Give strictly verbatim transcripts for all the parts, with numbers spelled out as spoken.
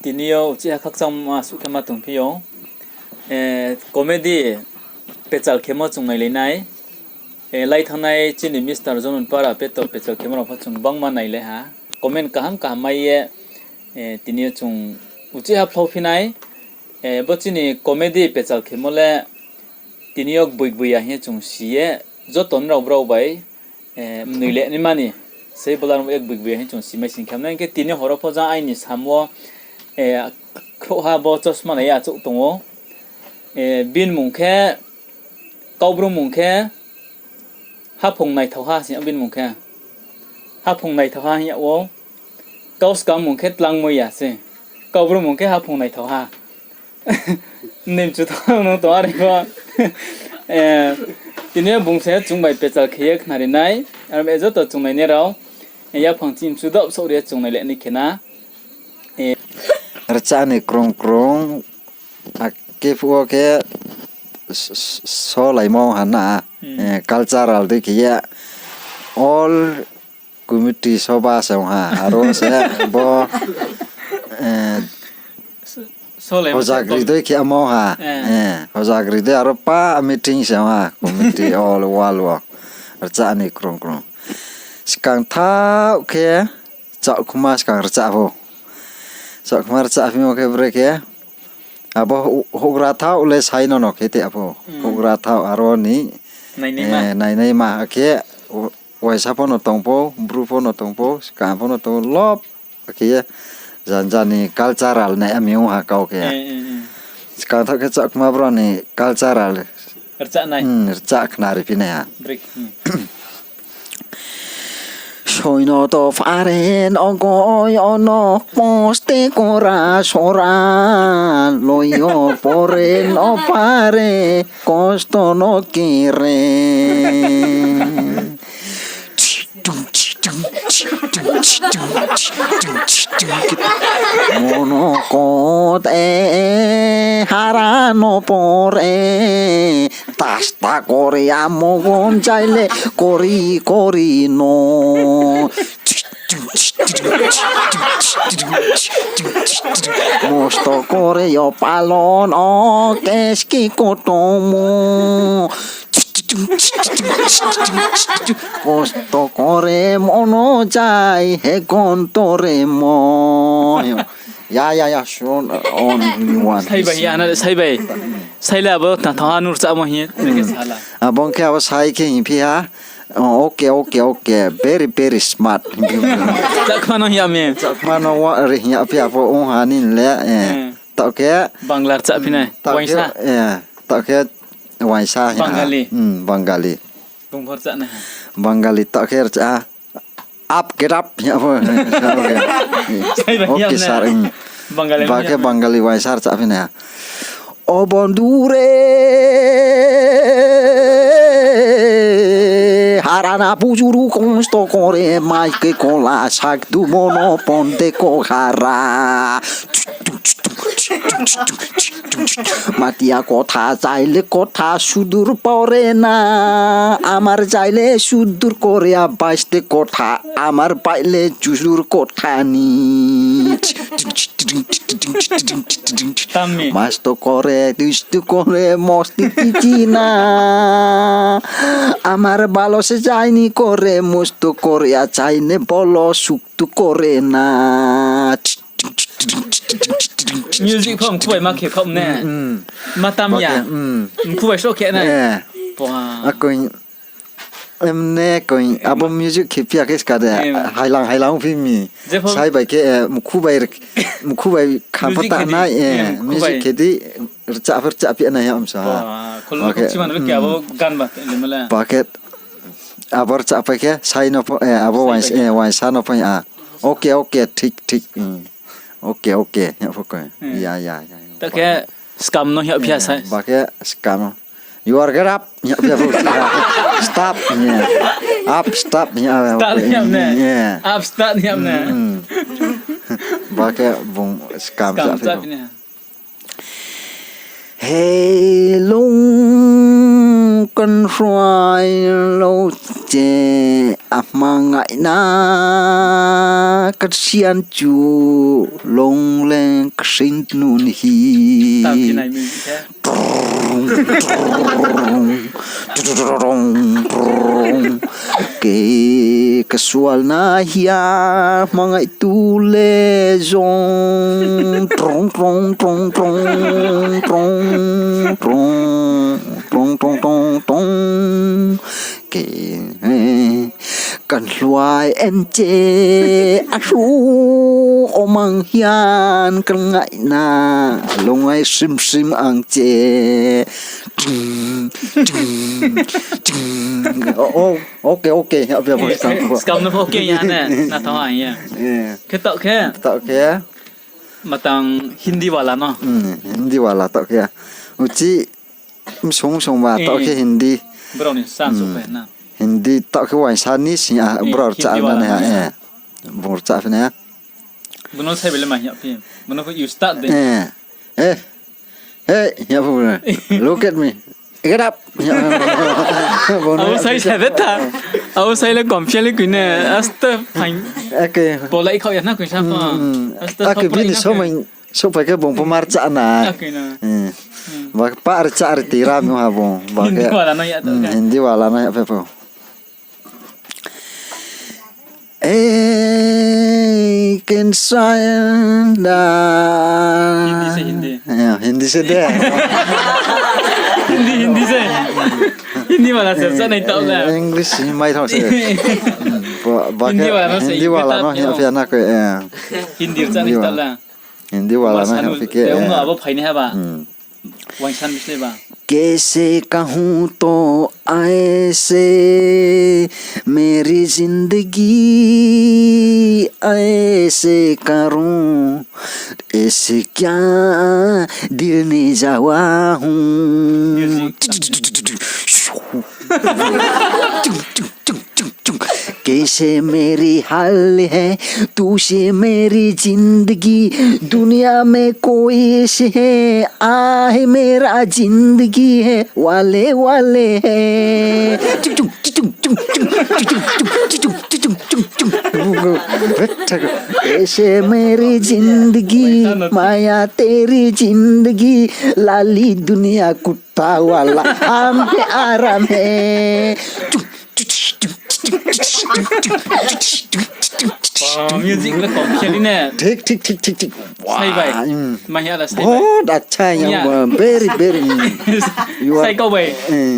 Tini yo uchih ha khakchangma suh khe ma tongphi ou. Eh, comedy pechal khemo chung nailai nai. Eh, lai thanngnai chini Mister Jonon Para peto pechal khemo rao pho chung bangma nailai ha. Comment kaham kaham mai ye, eh, tini yo chung uchih ha phlauphi nai. Eh, bo chini comedy pechal khemo le tini yo gboi gboi ya hing ye chung si ye, joto nrao brao bai, eh, mnoi le ni mani. Sei bola rao ek gboi gboi ya hing chung si mai sing khe. Hing khe tini horo pho jang aini sam wo, eh, khrouhha bo chosma nai ye achouh tong ou. Eh, bini mung khe, Kaubru mung khe, Haphung Naithauha sing ya bini mung khe. Haphung Naithauha hing yag ou. Kau skang mung khe Tlangmoi ya se. Kaubru mung khe Haphung Naithauha. Nini mchu tong nung tong are pho. Eh, tini yo bung se chung bai pechal khe ye khnari nai. Aro joto chung nainai rao, eh, yaphang chini mchu doh souh ri ye chung nai le ni khe na. Eh, rcha ni krung krung, akhe phuh wo khe s-, s-, solaimo ha na, eh, cultural dei khe ye all committee soba se ong ha, aro se bo, eh, hojagri dei khe amo ha, eh, hojagri dei aro pa meeting se ong ha, committee all world wo, rcha ni krung krung. Skang thaoh khe, Chaohkhuma skang rcha pho. Chaohkhuma rcha phimo khe bre khe, abo hou-, houhgra thaoh le sai no no khe te apho. Houhgra thaoh aro ni, nainaima khe, u-, uaisa pho no tong pho, bru pho no tong pho, skang pho no tong pho, lop khe ye, janja ni cultural nai ami ong ha kau khe. Skang thaoh khe Chaohkhuma bro ni cultural rcha khnari phi nai ha. Soino to phare no goi ono poste kora sora loio pore no phare kosto no kere. Mono kot e hara no pore tasta kore amo gonjaile kori kori no. Mosto kore yo palon o keski kotomo. Kosto kore mono jai he kontore mo. Ya, ya, ya, shon, on, you want. Sai bai, ya, na, sai bai. Sai le abo, ta, ta, nur cha mo hi, ke sala. Abo khe abo sai khe hi phi ha. Oh, okay, okay, okay. Very, very smart. Chakma no hing ya mi. Chakma no wa, re hing ya phi abo, ong ha ni le, eh. Taoh khe Bangla rcha phi nai. Taoh khe, waisa. Eh, taoh khe waisa hi ha. Bangali. Hmm, Bangali. Bung pho rcha nai ha. Bangali taoh khe rcha. Up, get up. Ya, bo. Sai bai, okay, ya, sir. Hmm. Bangali ba khe Bangali waisa rcha phi nai ha. O bondhu re, harana bujuru kosto kore, mai ke kola sak dumono ponde ko hara. Matia kotha chaile kotha sudur pore na, amar chaile sudur kore abaste kotha, amar paile sudur kotha ni. Tammi. Masto kore, dustu kore, mosti kichina. Amar balo se jaini kore, musto kore, achaine bolo suktu kore na. Music pho mkhu bai ma khe khom ne. Mm, mm. Ma tam ya. Ba khe, mm. Mkhu bai sroh khe nai. Eh. Pua. Akoi Emne koi, abo music khe phi ya khe ska de, hailang hailang phi mi. Jepho sai bai khe, eh, mkhu bai, mkhu bai kham pho ta nai, eh, music khe di, rcha pho rcha phi nai ham sa. Ba, khol khe, chima no khe abo gan ba, le mala. Ba khe, abo rcha pai khe, sai no pho, eh, abo wain, eh, wainsa no pho, ah. Okay, okay, thik, thik, mm. Okay, okay, ya pho koi. Ya, ya, ya. Ta khe, Scam no hing ya phi ya sai. Ba khe scam. You are get up. Hing ya phi ya bo. Stop. Hing ya. Up, stop. Hing ya. Start hing ya ne. Up, start hing ya ne. Ba khe bung scam sa phi ya. Hello. Kanruai lo che a mangai na, kasian chu long le kasin nun hi. Trung, trung, trung, trung. Ke kasual na hia mangai tu le zong. Trong, trong, trong, trong, trong, trong, trong, trong, trong, trong. Ke, eh, kan hluai en che, a hru o mang hian kan ngai na, long ai sim sim ang che. Ting, ting, ting. Oh, oh, okay, okay. Ya, ya, ya, skam, skam no okay ya ne, na tau ya. Eh. Khe tau khe. Tau khe. Matang Hindi wala no. Hmm, Hindi wala tau khe. Uchi, msong msong ba tau khe Hindi. Brao ni sa so pe na. Hindi tau khe waisa ni sing a, brao cha na ne ha, eh. Bor cha phi na. Bono sai bele ma hiap phi. Bono ko you start de. Eh. Eh. Hey, ya bo. Look at me. Get up. Ya. Bono abo sai sa beta. Abo sai le komphia le kuine. Asta fine. Okay. Polai khau ya na kuisa pa. Asta. Ake bini somai sopai khe bung pho mar cha na. Okay na. Eh. Ba par cha ri ti ram ha bung. Ba Hindi wala no ya to. Hindi wala no ya pe po. Eh, ken sa da. Hindi se Hindi. Ya, Hindi se de. Hindi, Hindi se. Hindi wala se sa nai tau la. English mai thong se. Ba, ba Hindi wala no se Hindi wala no ya pe na ko, eh. Hindi sa nai tau la. Hindi wala no ya pe ke. Abo phai ni ha ba. Waisa ni slei ba. कैसे कहूँ तो ऐसे मेरी जिंदगी ऐसे करूँ ऐसे क्या दिल में जवा हूँ। कैसे मेरी हाल है तू से मेरी जिंदगी दुनिया में कोई से है आहे मेरा जिंदगी है वाले वाले है। कैसे मेरी जिंदगी माया तेरी जिंदगी लाली दुनिया कुत्ता वाला हम पे आराम है। Music le kom kheli ne. Thik, thik, thik, thik, thik. Sai bai. Ma hia la sai bai. बहुत अच्छा है, very, very. Sai kau bai.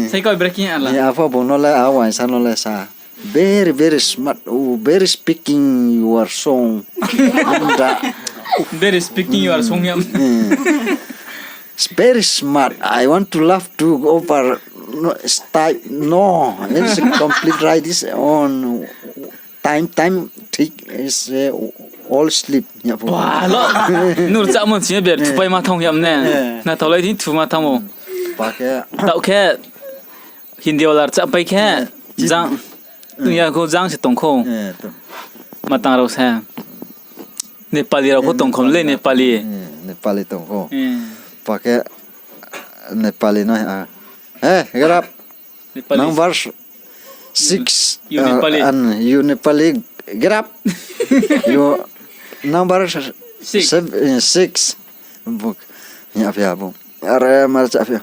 Sai kau bai breaking ala. Ni apa bono le awan sa no le sa. Very, very smart. Oh, very speaking your song. Anda. Very speaking your song ya. It's very smart. I want to laugh to over no, style. No, it's complete right. This on time, time, take is uh, all sleep. Ya, po. Wah, lo. Nur cha mon sini ber thupai ma thong yam ne. Na tholai din thu ma thong o. Pake. Tau khe. Hindi wala rchah pai khe, jang, ya kho jang se tong kho. Matang rao se. Nepali rao pho tong kho le, Nepali. Nepali tong kho. Pake Nepali no, eh, get up. Number six. You Nepali. And you Nepali, get up. You number six. Buk. Ya, ya, buk. Are, mar cha, ya.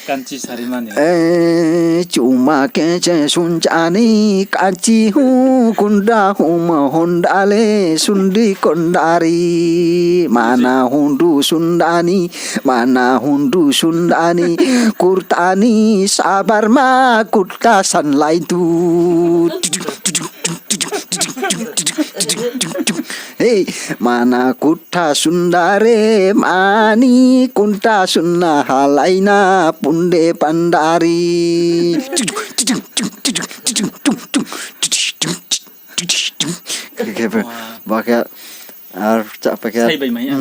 Kanchi sarimani. Eh, chuma keche sunchani, kanchi hu kunda huma hondale, sundi kondari, mana hundu sundani, mana hundu sundani, kurtani sabarma kurta sanlaitu. Hey, mana kutha sundare, mani kunta sunna halaina punde pandari. Ba khe, ar cha pa khe. Sai bai mai ya.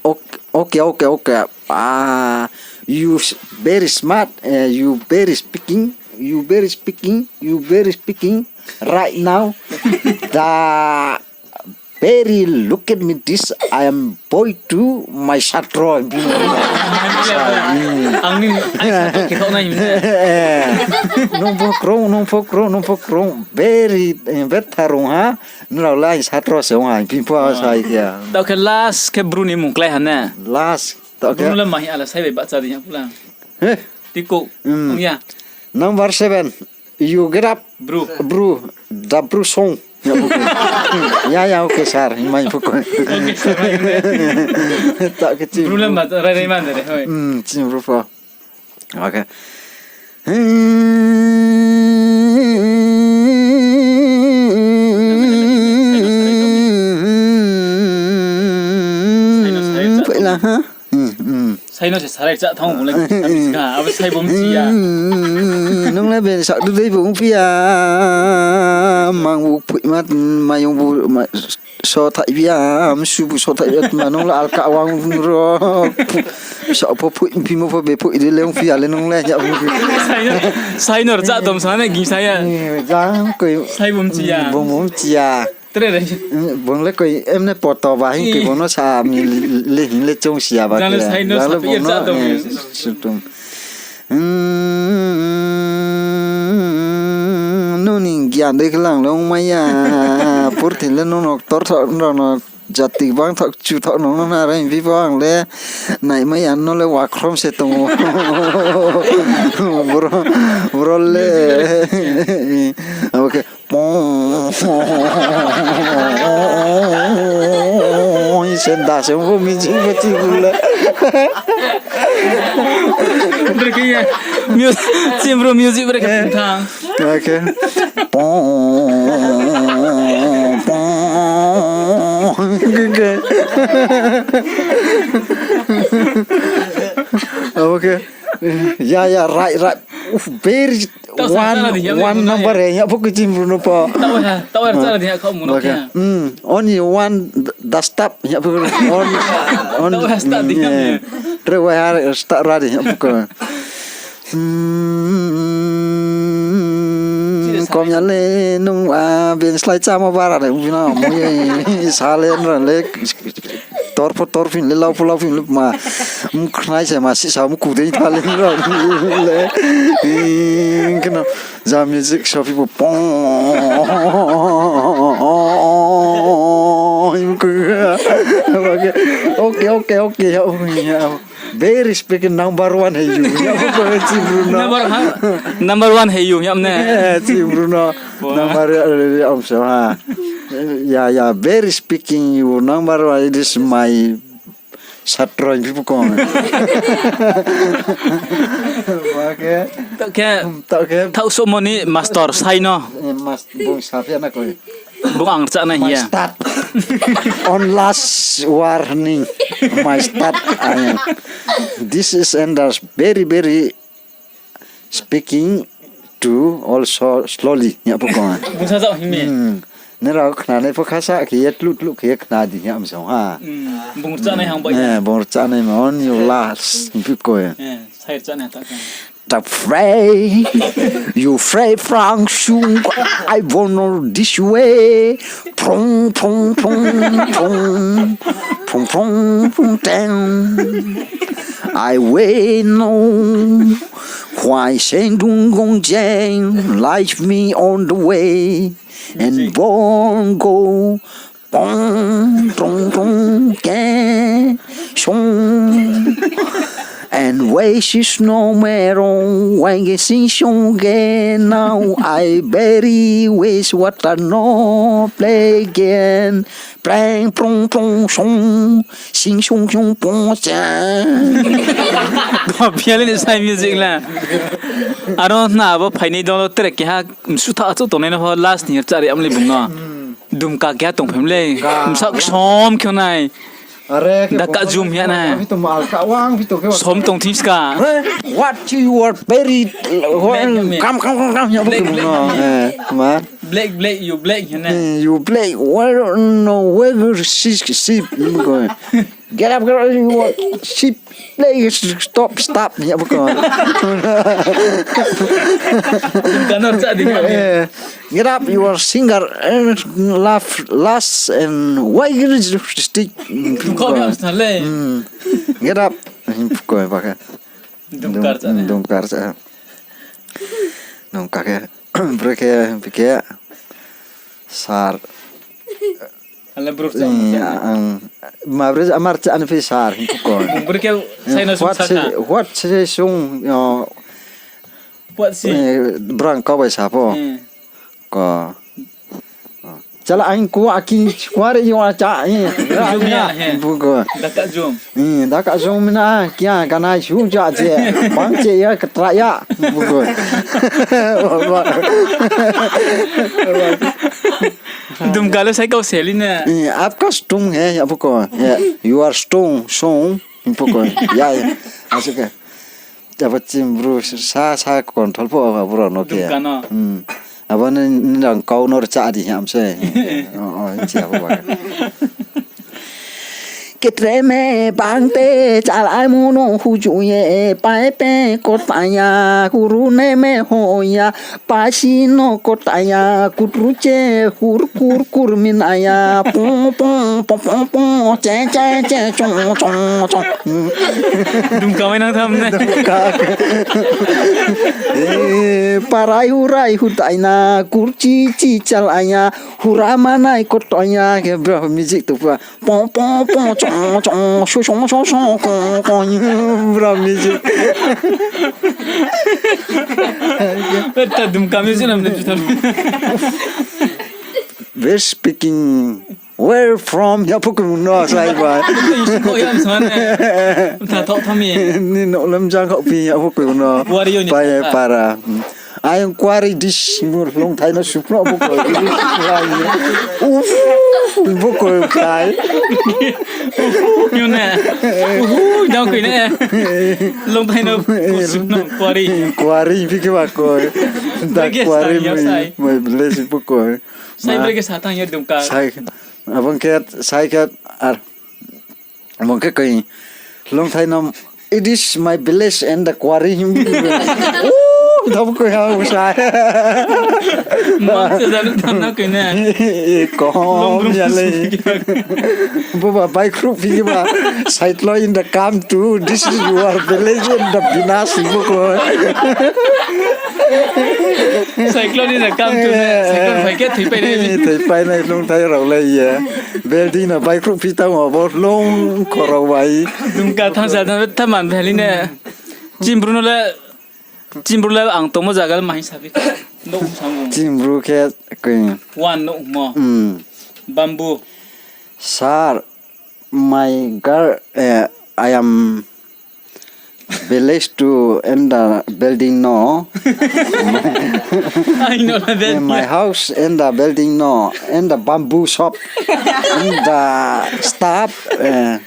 Ok, ok, ok, ok. Ah, you s- very smart. Uh, you very speaking. You very speaking. You very speaking. Right now, the Very look at me this, I am boy to my satro. Ang ni, ang ni satro khe khaoh nai hing. Nung pho krung, nung pho krung, nung pho krung. Very, eh, betha rung ha. Nrao le ang satro se ong ha, phi pho sai khe. Taoh khe last khe bru ni mung klái ha ne? Last. Taoh khe. Bru le mahi ala sai bai bahcha di ya pula. He. Tiko. Hmm. Ong ya. Number seven. You get up. Bru. Bru. Da bru song. Ya, ya, okay, sir. Mai phuko. Okay, sir. Taoh khe chini bru le ma, rai, rai ma de re, hoi. Hmm, chini bru pho. Okay. Phaila, ha? Hmm, hmm. Sai no se sarai chá thanng bung le, abo sai bo mchi ya. Hmm, nung le ben sak dudei bung phi ya. Mang bu phui ma, mayong bu, ma, so thai phi ya, msu bu so thai phi ya, ma nung le alka wang ro. Sa pho phui, phi mo pho be phui de le ong phi ya le nung le, ya. Sai no, sai no rcha tom sa ne, ging sa ya. Eh, jang koi. Sai bo mchi ya. Bo mchi ya. Tre re. Hmm, bung le koi emne poto ba hing khe bung no sa mi le hing le chung si ya ba. Jang le khe. Sai no jang le sa bung no, eh, sutum. Hmm, nung ni gian dei khe lang le ong mai ya. Purthimbi le nung no ktor thaoh, nrao no jati bang thaoh, chu thaoh nung no na re, hing phi bo ang le nai mai ya, no le wakhrom se tong ou. Bro, bro le. Abo khe. Pong. Senda se bo music bo chibru le. Brekhe ye. Mu-, chibru music brekhe thang. Okay. Pong, pong. Okay. Ya, ya, right, right. Uf, very one, one number he, ya pho khe chini bru no pho. Taoh ha, taoh ha, chara di ha kho mu no khe. Hmm, only one d-, the stop, ya pho on, on. Taoh ha start di ha. Tre wa ha start ra di ha pho khe. Hmm, kom ya le nung a ben slái chámo bara le, bina mo ye, sa le, nra le. Tor pho tor phi le, lau pho lau phi le, ma, mkhnai se ma, sisa mku dei tha le, nra le. Ing, keno, ja music so phi bo, pong. Okay, okay, okay, okay, ya, ya. Very speaking number one he you. Ya, chini bru no. Number, ha? Number one he you, ya mne. Eh, chini bru no. Wah. Number, eh, eh, eh, om so, ha. Ya, ya, very speaking you number one, it is my satro, people kong. Okay. Taoh khe, taoh khe. Thaoh somoni master sai no. Eh, mas-, bung sa phi ya na koi. Bung ang rcha nai hing ya. My start. On last warning. My start. I am. This is Anders. Very, very speaking to also slowly. Ya pho kong. Bung sa jao hing ni. Hmm. Nrao khnanai pho khasa khe ye tlu tlu khe ye khna di ya msong ha. Hmm. Bung rcha nai hang bai. Eh, bung rcha nai ma on your last. Phi koi. Eh, sai rcha nai ta khe. The fray, you fray Frank Sung, I wanna this way. Prong, prong, prong, prong, prong, prong, prong, tang. I wait no, why send dung gong jang, life me on the way, and won't go. Pong, tong, tong, ke, song. And way is no mero, wang ge sing song ge now, I very wish what I no play again. Prang, prong, prong, song, sing song song, pong, chang. Ko piali ni sai music la. Aro na abo phainai dolo track keha msu tha achu tongnai no pho last ni chari amli bung no. Dumka keha tong phaim le. Ka. Msa ksom khe nai. Are, da ka jum ya na. Som tong thim ska. Eh, what you are very, kam, kam, kam, kam, ya bo no. Eh, ma. Black, black, you black, ya na. Eh, you black, where, no, where is sheep, sheep, go. Get up, get up, you are sheep, black, stop, stop, ya bo ko. Ganor cha di ma. Eh, get up, you are singer, and laugh last, and why you stick? Kau ni hamsa le. Hmm. Get up. Kau ba khe. Dumkar cha ne. Dumkar cha. Nung kake, brekhe, brekhe, sir. Ale bro cha. Eh, ang, ma bre amar cha ani phi sir, hing ko. Brekhe, sai no sung what saka. Say, what say sung, yo. What say? Eh, brang kau bai sa pho. Hmm. Ko. Chala aing kuwa aki kuwa re yo acha, eh, ra jum ya, ya, he. Buko. Daka jum. Eh, daka jum na, kia ganai su ja je. Bang che ya, katra ya. Buko. Dumkar le sai kau seli ne. Eh, apka strong he, ya buko. Ya, you are strong, strong. Buko. Ya, ya. Asik ke. Abo chimbru sa, sa control pho abo rao no khe. Dumkar no. Hmm. Abo ni, ni rang kau no rcha di ham se. O, o, chi abo ba. Ketreme bangte chalai muno huju ye, paipe kotaya, kurune me hoya, pasi no kotaya, kutruche, kur, kur, kur minaya, pong, pong, pong, pong, pong, che, che, che, chong, chong, chong. Dumkar mai nang tham ne. Dumkar. Eh, parai hurai hutaina, kurchi chi chalaya, hura manai kotoya, ke bro music tu pa. Pong, pong, pong, chong, chong, sho, sho, sho, sho, kong, kong, bro music. Beta dumkar music nam de. Where speaking? Where from? Ya pukul no sai ba. Ko yam san ne. Ta thok thami. Ni no lam jang kau pi ya pukul no. Wari yo ni pai ta. Para. Ayong kuari dis mur long thai no supno buko. Uf, buko kai. Yo ne. Uhu, dau kui ne. Long thai no supno kuari. Kuari phi ke ba ko. Da kuari mai, mai blessing buko. Sai brege sa tang yo dumkar. Sai, abang ke, sai ke, ar, abang ke koi, long thai nam, it is my village and the quarry him. Oh, dam koi ha, usai. Mang se dan tam na koi ne. Kom ya le. Bo ba bai krup phi ba. Side lo in the come to, this is your village and the binas buko. Cyclone ni na kam tu ne, cyclone phai khe thoipai nai. Thoipai nai lungthai rao le ye. Building no baihkhruh phi tang o bo lung khorao bai. Dumkar thansa thansa tha man thali ne. Chimbru no le, chimbru le ang tongmo zaga le mahing sabi. Nouh samung. Chimbru khe koi. One nouh mo. Hmm. Bamboo. Sir, my girl, eh, I am village to in the building no. Ai no na. In my house in the building no, in the bamboo shop, in the stuff, eh,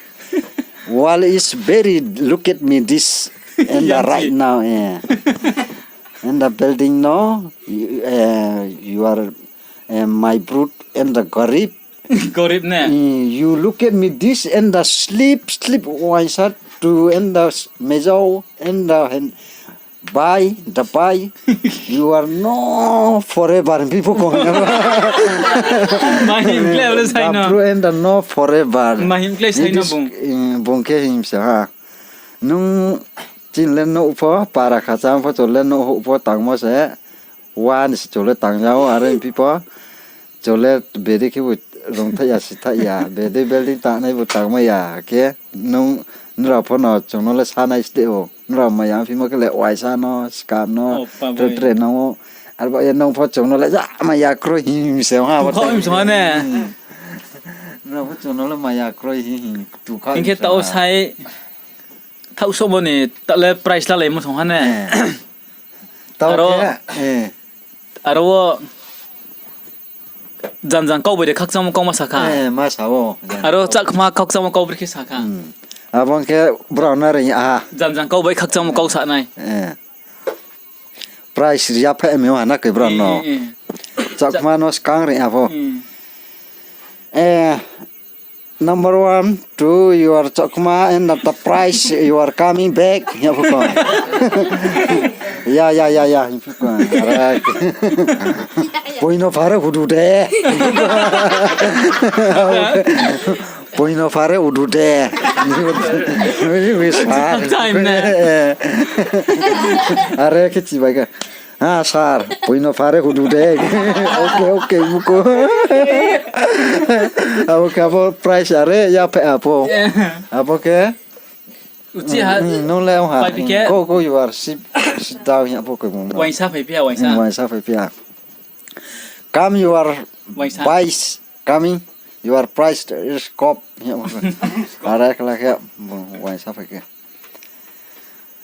wall is very, look at me this, in the right now, eh. In the building no, you, eh, you are, eh, my brute in the garib. Gorib ne? Mm, you look at me this and the sleep, sleep, waisa tu and the s-, mejau and the hen-, bai, the bai. You are no forever. People kong. Mahim kle ole sai no. Bapru and the no forever. Mahim kle sai no bung. Bung khe him se ha. Nung chin le no pho, para khachang pho, chol le no pho tangmo se. Wa ni se chole tang ya o, aro hing phi pho. Chole bede khe bo rung thaih ya, si thaih ya. Bede building tangnai bo tangmai ya. Khe nung, nrao pho no chung no le sanai sde o. Nrao maya phimo khe le waisa no, skam no, tre tre no. Aro ba ye nung pho chung no le ja maya kroi him se ha. Kho him se ha ne. Nrao pho chung no le maya kroi him him tu kha. Hing khe tao sai. Thaoh somo ni ta le price lalaimo song ha ne. Eh. Tao aro khe, eh. Aro wo janjang kau bai de khakchangmo kau ma sakha. Eh, ma sa o. Aro chakma khakchangmo kau brekhe sakha. Hmm. Abo khe brao no ring aha. Janjang kau bai khakchangmo kau sanai. Eh. Price ri ya phe mi ha na khe brao no. Eh, eh, eh. Chakma no skang ring apho. Hmm. Eh, number one, two, you are Chakma, and the price, you are coming back. Ya, bukan. Ya, ya, ya, ya, hing phuh ko. Are. Poino phare hudu de. Poino phare hudu de. Wi, wi, sir. Time ne. Are khe chibai khe. Ha, sir, poino phare hudu de. Okay, okay, buko. Abo khe abo price are ya phe abo. Abo khe. Uchi ha. Hmm, nung le ha. Pai phi khe. Go, go, you are sit, sit down, ya pho khe mung. Waisa phai phi ya, waisa. Hmm, waisa phai phi ya. Come, you are vice coming, you are price is cop. Are khla khe, waisa phai khe.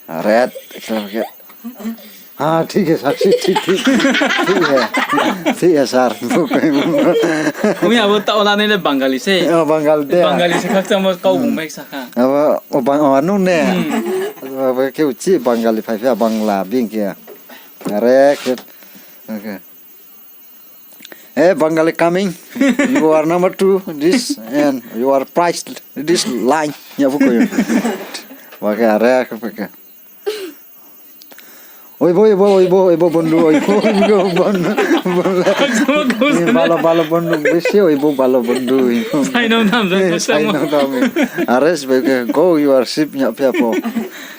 Are khla khe. हाँ, ठीक है सर, ठीक, ठीक, ठीक, ठीक है, ठीक है sir. Umi abo ta ola nai le Bangali se. Oh, Bangali de. Bangali se khakchangmo kau bung bai sakha. Abo, o Bang-, o, anu ne. Hmm. Abo khe uchi Bangali phai phi ya Bangla bing khe. Are khe. Okay. Hey, Bangali coming. You are number two. This and you are price. This line. Ya buko yo. Bake are ke bake. Oi bo, oi bo, oi bo, oi bo, bondu, oi bo, oi bo, bondu, bondu. Balo, balo, bondu, bisi, oi bo, balo, bondu, oi bo. Saino nam, saino nam. Are, bake, go, you are ship, ya phi ya pho.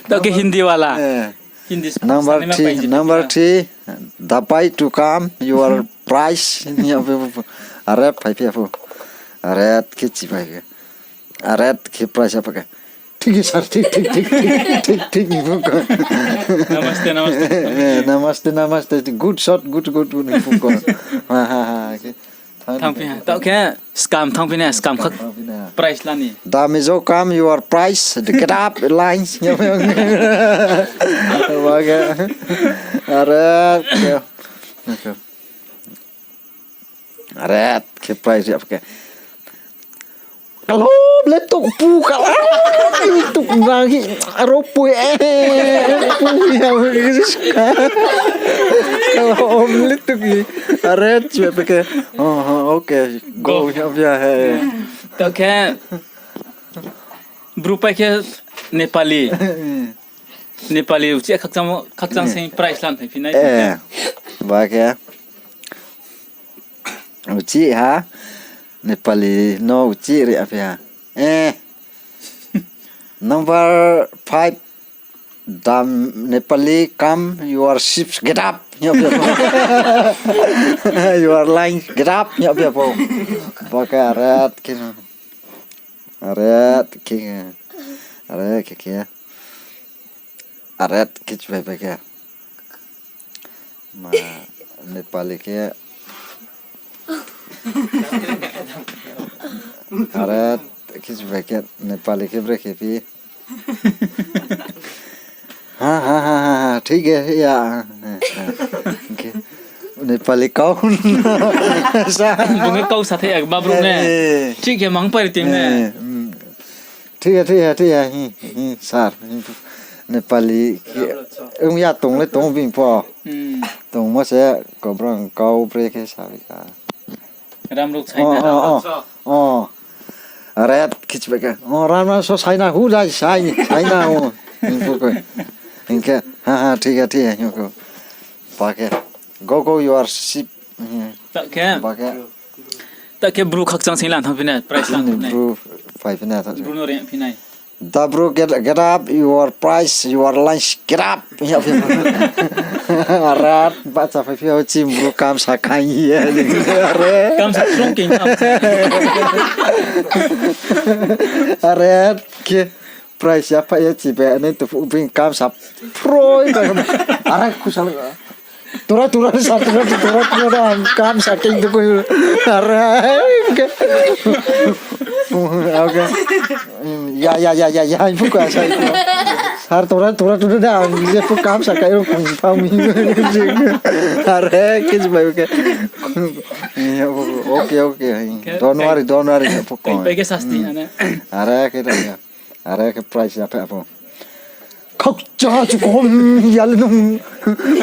To ke Hindi wala. Eh. Hindi number three, number three, the pie to come, your price. Are, phai phi ya pho. Are, khe chibai khe. Are, khe price apa khe. ठीक है सर, ठीक, ठीक, ठीक, ठीक, ठीक, ठीक, ni phuh ko. Namaste, namaste. Eh, namaste, namaste. Good shot, good, good, good, ni phuh ko. Ha, ha, ha, okay. Thang phi ha. Tao khe scam thang phi na, scam khak. Price lani. Dami jo kam, your price. Get up, lines. Ba khe. Are, khe. Are, khe price ya khe. Kalom le tuk pu kalom le tuk nang hi aro pu e pu ya. Kalom le tuk hi. Are, chwe pe khe. Oh, oh, okay. Go, go. Ya, ya, he. To khe. Bru pai khe Nepali. Nepali uchi khakchang, khakchang sing price lan phai phi nai. Eh, ba khe. Uchi ha. Nepali no uchi ri aphi ha. Eh. Number five. Dam Nepali come, your ships get up. Your line get up. Ba khe are khe. Are khe. Are khe khe. Are khe chibai bai khe. Ma Nepali khe. Are khe chibai khe Nepali khe bre khe phi. Ha, ha, ha, ha, ha, thik khe ya. Nepali kau. Bung khe kau sa the ek babru ne. Eh. Thik khe mang pari tim ne. Eh, mm. Thik khe, thik khe, thik khe, hi, hi, sir. Nepali khe, ong ya tong le tong bini pho. Hmm. Tongmo se kobrang kau bre khe sa bai kha. Ram ruk sai na. Oh, oh, oh. Red khichi bai khe. Oh, ram ram so sai na, hu jai sai, sai na, oh. Hing khe, ha, ha, thik khe, thik khe, hing khe. Ba khe, go, go, you are sheep. Hmm. Ta khe? Ba khe. Ta khe bru khakchang sing lan thang phi nai, price lan thang phi nai. Bru phai phi nai, thang phi nai. Bru no reng phi nai. Da bru, get, get up, your price, your lunch, get up. Arat, bacha phai phi o chim bru kam sa khai ye. Kam sa strong king kam sa. Arat, ke price ya phai ye chibe, ne tu bing kam sa phroi ba. Arat kusal. Tura, tura, sa, tura, tura, tura, ang kam sa keng tu ko. Arai. Okay. Ya, ya, ya, ya, ya, ibu ka sa ibu. Sar tura, tura, tura da, ang je pu kam sa kai ro kung pau mi. Arai, kis bai, okay. Ya, okay, okay. Don't worry, don't worry, pu ko. Pai ke sasti na. Arai, ke da ya. Are khe price ya phe abo. Khokcha chu kom ya le nung.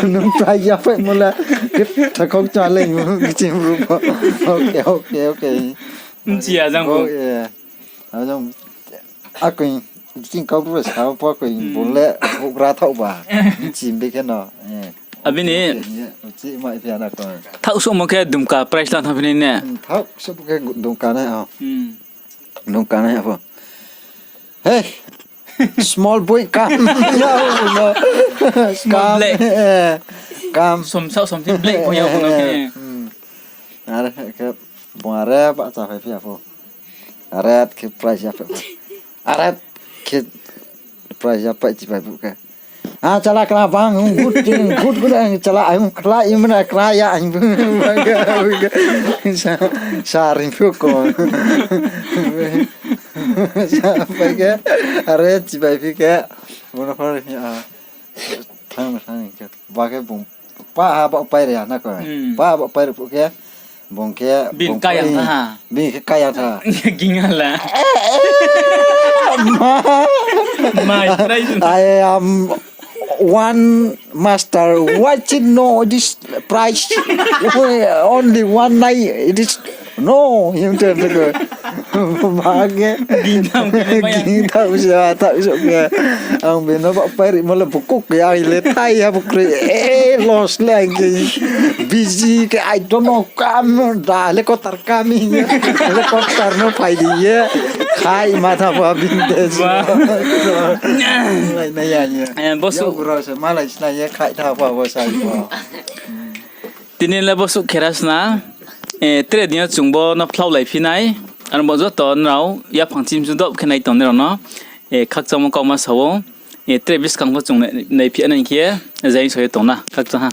Nung price ya phe mo le. Khe tha khokcha le mo kiching ru bo. Okay, okay, okay. Nchi ya jang bo. Okay. Ajang. Akoi. Ching kau bru sa pho koi bung le houhgra thaoh ba. Chim be khe no. Abini. Thaoh souhmo khe Dumka prize la thanngphi nai ne. Thaoh souh khe Dumka nai o. Dumka nai abo. Hey. Small boy kam. Small black. Kam. Somsa somthing black bo ya bo no khe. Are khe bung are bahcha phai phi ya pho. Are khe prize ya phai pho. Are khe prize ya phai chi phai pho khe. A chala kra bang hung gut hung gut gut ang chala ang khla imna kra ya ang sa sa ring phu ko. Sa pai khe are chi pai phi khe. Bono phar a thang na thang khe ba khe bung pa ha ba pai re na ko. Pa ha ba pai re phu khe. Bung khe bini kaya tha. Bini khe kaya tha. Ging hala. My prize. I am one master. Why should no this prize? Only one night. It is no. Him to the good. Mage. Ging thang khe maya. Ging thang se thang se ke. Ang bini ba pai ri mala bukuk ya ile thai ya bukri. Eh, loss le ang ke. Busy ke I don't know. Kam da helicopter kami helicopter no phai di ye. Khai matha ba binde. Lai na ya ye. Eh, bosu. Yau gro se malai sna ye khai tha ba bo sai bo. Tini le bosu khera sna. Eh, tre dino chung bo no phlaulai phi nai. Ano bo joto nrao yaphang chim chu dob khe nai tong nrao no. Eh, khakchangmo kauma sa ou. Eh, tre buskang pho chung nai, nai phi nai khe. Jai so ye tong na. Khakchang ha.